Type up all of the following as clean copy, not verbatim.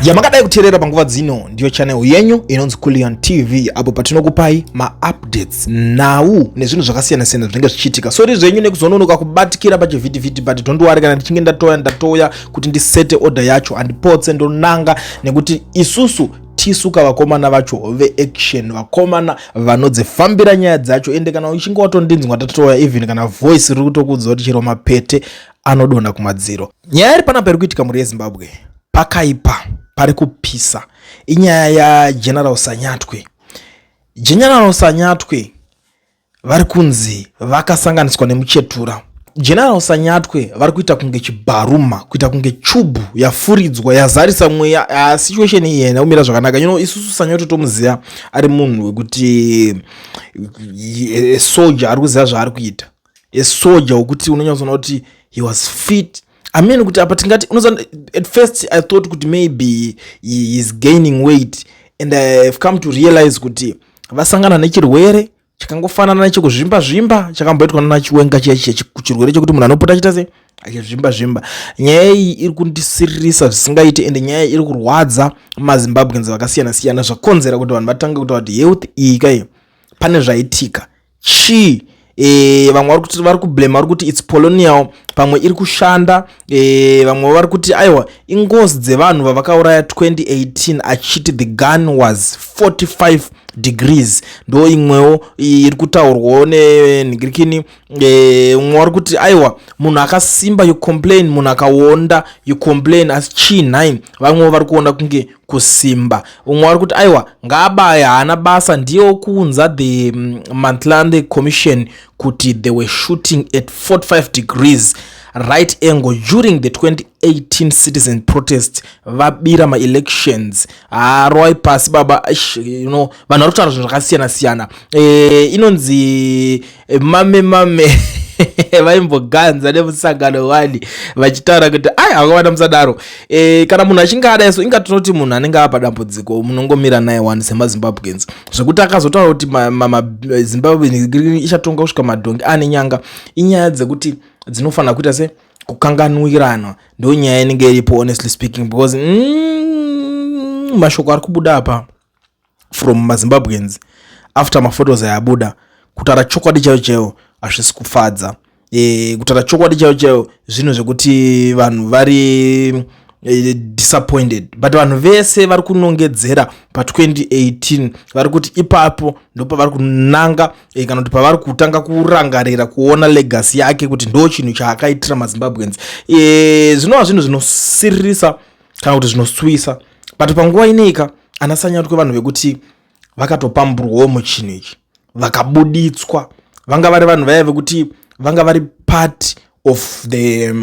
Yamakadai kuteerera panguva dzino ndiyo channel yenyu inonzi Kulion TV, apo patinokupai maupdates, nhau nezvinhu zvakasiyana-siyana zvinenge zvichiitika. Sori zvenyu nekuzononoka kubatikira pachivhitivhiti, but don't worry, kana ndichinge ndatoya ndatoya kuti ndisete order yacho, handipotse, ndonanga, nekuti isusu tisuka vakomana vacho veaction, vakomana vanodzifambira nyaya dzacho. Ende kana uchinge watondinzwa tatoya, even kana voice riri kutokuudza kuti chero mapete anodonha kumadziro. Nyaya iri panapa iri kuitika mhuri yeZimbabwe, pakaipa, pari kupisa, inyaya yaGeneral Sanyatwe. General Sanyatwe vari kunzi vakasanganiswa nemuchetura. General Sanyatwe vari kuita kunge chibharuma, kuita kunge chubhu yafuridzwa, yazarisa mweya. Situation iyi haina kumira zvakanaka. Isusu Sanyatwe tomuziva ari munhu wekuti soja, ari kuziva zvaari kuita, esoja wekuti unonyatsoona kuti he was fit. I mean, kuti apa tingati, at first I thought kuti maybe he is gaining weight, and I have come to realize kuti vasangana nechirwere chakangofanana nechekuzvimba zvimba chakamboitwa nanaChiwenga chiya chiya, chirwere chekuti munhu anopota achiita se achizvimba zvimba. Nyaya iyi iri kundisiririsa zvisingaiti, ende nyaya iyi iri kurwadza maZimbabweans vakasiyana siyana, zvakonzera kuti vanhu vatange kutaura kuti health iyi kai, pane zvaitika chii? Vamwe vari kuti, vari kublame, vari kuti it's polonial, pamwe iri kushanda. Vamwe vari kuti aiwa, ingozi dzevanhu vavakauraya 2018, achiti the gun was 45 degrees. Ndo imwewo iri kutaurwawo nenhingirikini. Umwe vari kuti aiwa, munhu akasimba you complain, munhu akaonda you complain, asi chii nhai? Vamwewo vari kuona kunge kusimba. Umwe vari kuti aiwa, ngaabaya, haana basa, ndiyo kuunza the Madlanga Commission kuti they were shooting at 45 degrees right angle during the 2018 citizen protest, vabira maelections. Haarwai pasi baba. Vanhu vari kutaura zvinhu zvakasiyana siyana. Inonzi mame mame vaimboganza nemusangano wani vachitaura kuti ai, hakavana, musadaro. Kana munhu achinge adai so, inga tinoti munhu anenge apa dambudziko, munongomira naye wani semaZimbabweans, zvekuti akazotaura kuti Zimbabwe ichatonga kusvika madhongi ane nyanga, inyaya dzekuti dzinofanira kuita se kukanganwirana. Ndo nyaya inenge iripo, honestly speaking, because mashoko ari kubuda apa from maZimbabweans after maphotos ayabuda, kutaura chokwadi chaiyo chaiyo, hazvisi kufadza. Kutaura chokwadi chaiyo chaiyo, zvinhu zvekuti vanhu vari disappointed, but vanhu vese vari kunongedzera pa2018, vari kuti ipapo ndopavari kunanga kana kuti pavari kutanga kurangarira kuona legacy yake, kuti ndo chinhu chaakaitira maZimbabweans. Zvinova zvinhu zvinosiririsa kana kuti zvinoswisa, but panguva ineika ana Sanyatwe vanhu vekuti vakatopamburwawo muchinhu ichi, vakabuditswa, vanga vari vanhu vaya vekuti vanga vari part of the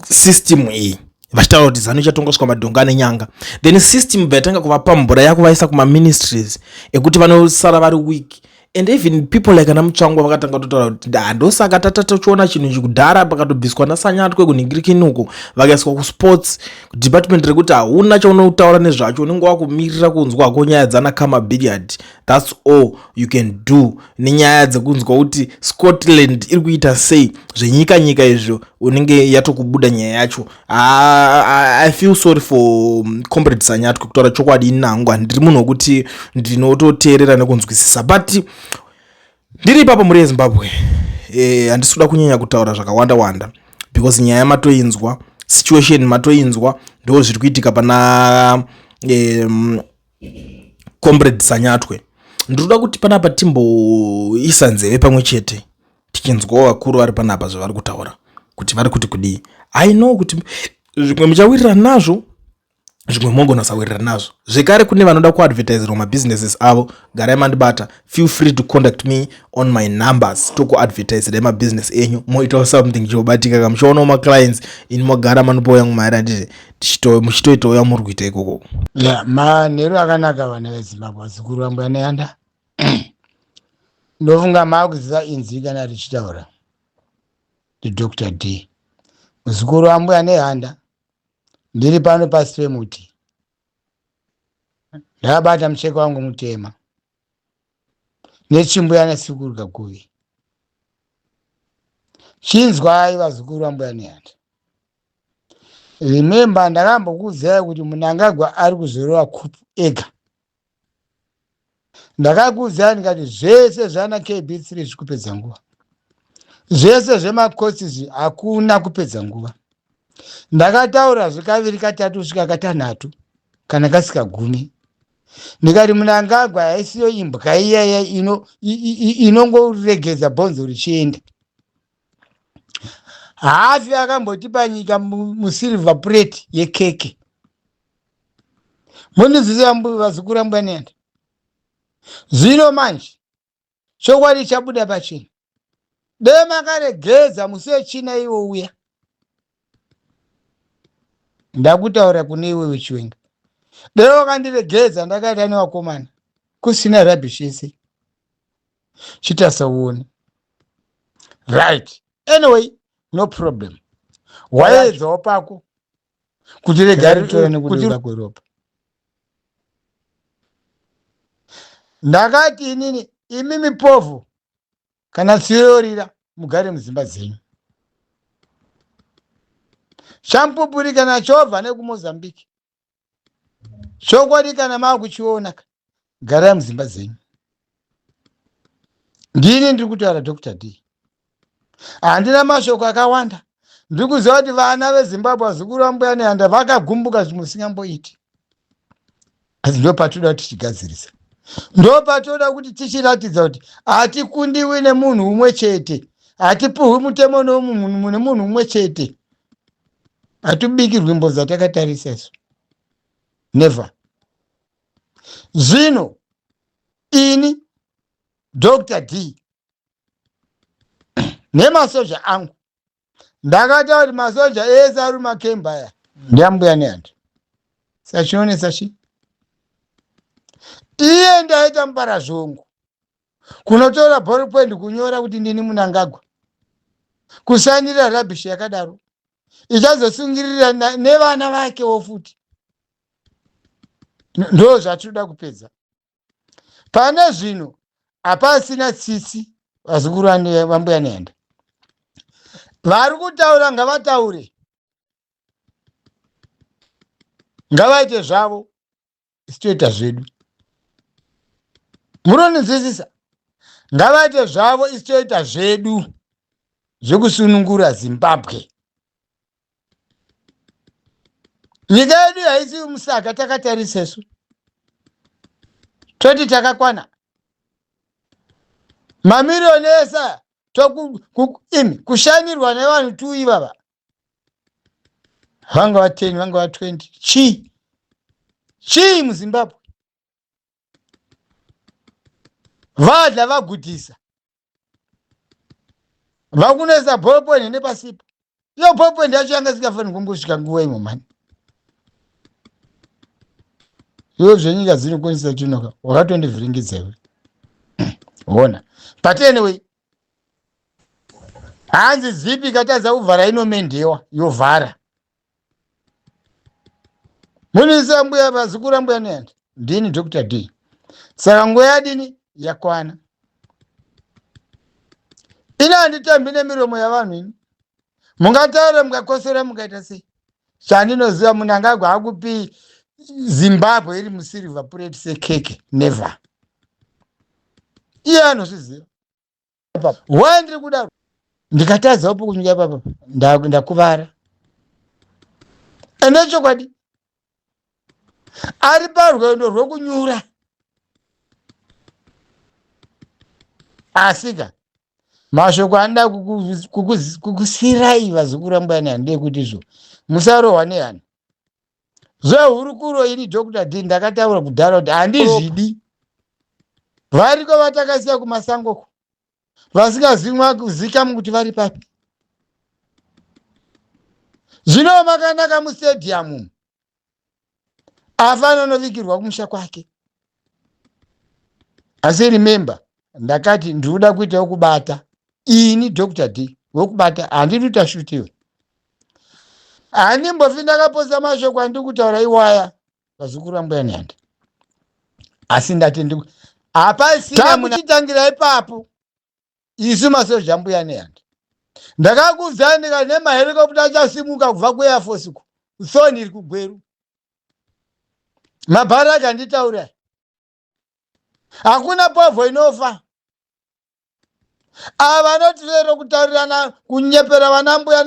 system iyi, vachitaura kuti ZANU ichatonga madhonga nenyanga. Then system bva yatanga kuvapambura, yakuvaisa kumaministries ekuti vanosara vari weak, and even people like ana Mutsvangwa vakatanga kutotaura kuti ndosaka tatatochiona chinhu ichi kudhara, pakatobviswa naSanyatwe kunhingirikini uko, vakaiswa kusports department rekuti hauna chaunotaura nezvacho, unenge wakumirira kunzwa hako nyaya dzana Khama Billiat. That's all you can do, nenyaya dzekunzwa kuti Scotland iri kuita sei, zvenyika nyika izvo, unenge yatokubuda nyaya yacho. I feel sorry for Comrade Sanyatwe. Kutaura chokwadi, inangu handiri munhu wekuti ndinototeerera nekunzwisisa, but ndiri ipapo muri yeZimbabwe. Handisi kuda kunyanya kutaura zvakawanda wanda because nyaya matoinzwa, situation matoinzwa, ndo zviri kuitika pana Comrade Sanyatwe. Ndinoda kuti panapa timboisa nzeve pamwe chete, tichinzwawo vakuru vari panapa zvavari kutaura, kuti vari kuti kudii. I know kuti zvimwe muchawirirana nazvo, zvimwe mogona kusawirirana nazvo. Zvekare, kune vanoda kuadvertiserwa mabusinesses avo, garai mandibata. Feel free to contact me on my numbers, tokuadvertiserai mabusiness enyu, moitawo something chinobatika. Ka muchionawo maclients, ini mogara manopoya yangu mari, handiti muchitoitawo yamuri kuita ikoko. Ya, manheru akanaka, vana veZimbabwe, vazukuru vangu yaneyanda. Ndofunga maakuziva inzwi kana richitaura, ndiDr D, muzukuru wambuya Nehanda. Ndiri pano pasi pemuti, ndakabata mucheka wangu mutema nechimbuya nesekuru Kaguvi. Chinzwai, vazukuru vambuya Nehanda. Remember ndakambokuudzai kuti Mnangagwa ari kuzorova coup ega. Ndakakuudzai ndikati zvese zvana KB3 zviri kupedza nguva. Zvese zvemacourts izvi hakuna kupedza nguva. Ndakataura zvekaviri katatu kusvika katanhatu kana kasikagumi. Ndikati Mnangagwa haisiyo imbwa iyaya inongoregedza bhonzo richienda. Haafi akambotipa nyika musilver plate yekeke. Munonzwisisa vazukuru ambuya nehanda? Zvino manje chokwadi chabuda pachena. Dai makaregedza musi wechina iwo uya. Ndakutaura kune iwewe Chiwenga. Dai wakandiregedza ndakaita nevakomana kusina rubbish yese. Chitasa uone. Right. Anyway, no problem. Waedzawo pako kuti rega ritore nekudiwa kweropa. Ndakati inini imi mipovho kana tsiyorira mugare mudzimba dzenyu. Chamupupuri kana chobva nekuMozambique. Chokwadi kana makuchiona garai mudzimba dzenyu. Ndini ndiri kutaura Dr. D. Handina mashoko akawanda. Ndiri kuziva kuti vana veZimbabwe vazukuru vambuya Nehanda vakagumbuka zvimwe zvisingamboiti. Asi ndo patinoda kuti tichigadzirisa. Ndo patinoda kuti tichiratidza kuti hatikundiwi nemunhu umwe chete. Hatipuhwi mutemo nemunhu umwe chete. Hatibikirwi mbodza takatarisa isu. Never. Zvino ini Dr. D nemasoja angu ndakataura kuti masoja ese ari makemba aya ndiambuya nehanda sachionesa chi iye ndaita muparazvongo kunotora ballpoint kunyora kuti ndini Mnangagwa kusanira rubbish yakadaro ichazosungirira nevana vakewo futi. Ndo zvatinoda kupedza pane zvino. Hapasina tsitsi. Vazukuru vambuya Nehanda vari kutaura ngavataure, ngavaite zvavo, isu toita zvedu. Munonzwisisa? Ngavaite zvavo, isu toita zvedu zvekusunungura Zimbabwe. Nyika yedu haisi musaka takatarisa isu toti takakwana mamiriyoni ese aya imi kushanyirwa nevanhu tu ivava vanga va 10 vanga va 20 chii chii muZimbabwe vadla vagutisa vakunetsa ballpoint nepasipo. Iyo ballpoint yacho yanga isingafaniri kumbosvika nguva imo mani. Iwe zvenyika dzinokwanisa tinoka wakatondivhiringidza iwe ona. But anyway, hanzi zipi ikatadza kuvhara inomendewa yovhara. Munisa mbuya vazukuru ambuya Nehanda, ndini Dr. D. Saka nguva yadini yakwana. Ini handitambi nemiromo yavanhu ini. Mungataura mukakosora mukaita sei? Chandinoziva Mnangagwa hakupi Zimbabwe iri musilver plate sekeke. Never. Iye anozviziva. Why ndiri kudaro? Ndikatadzawo pokunyika ipapa ndakuvara. Ende chokwadi ari parwendo rwekunyura, asika mashoko anoda kukusirai vazukuru ambuya Nehanda ndeyekuti izvo musarohwa nehana zvehurukuro. Ini Dr. D ndakataura kudhara kuti handizvidi. Variko vatakasiya kumasangoko vasingazivi kuzikamu kuti vari papi. Zvino makanaka mustadium afa anonovikirwa kumusha kwake. Asi remember, ndakati ndinoda kuita wekubata. Ini Dr. D wekubata, handidi kuita shutiwe. Handimbofi ndakaposa mashoko andiri kutaura iwaya, vazukuru vambuya Nehanda. Asi ndati hapasina muchitangira ipapo. Isu masoja ambuya Nehanda, ndakakuudzai ndikati nemahelicopter achasimuka kubva kuair force ku Thorn iri kuGweru. Mabharaki handitaura. Hakuna povho inofa. Ava vanotirero kutaurirana kunyepera vana mbuya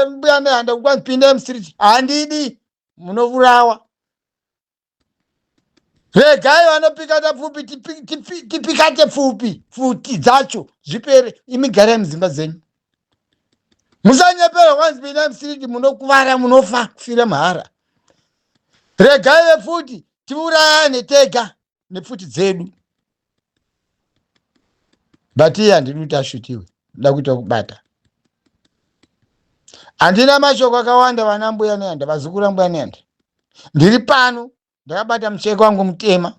mbuya nehanda kukwanzi pindai mustreet. Handidi munovurawa. Regai vanopikata pfupi tipikate pfupi pfuti dzacho zvipere imi garai mudzimba dzenyu. Musanyepera kwanzi pindai mustreet munokuvara munofa kufira mahara. Regai vepfuti tiurayane tega nepfuti dzedu. But iye handidi kuti ashutiwe, ndoda kuita kubata. Handina mashoko akawanda vana mbuya nehanda, vazukuru mbuya nehanda. Ndiri pano ndakabata mucheka wangu mutema.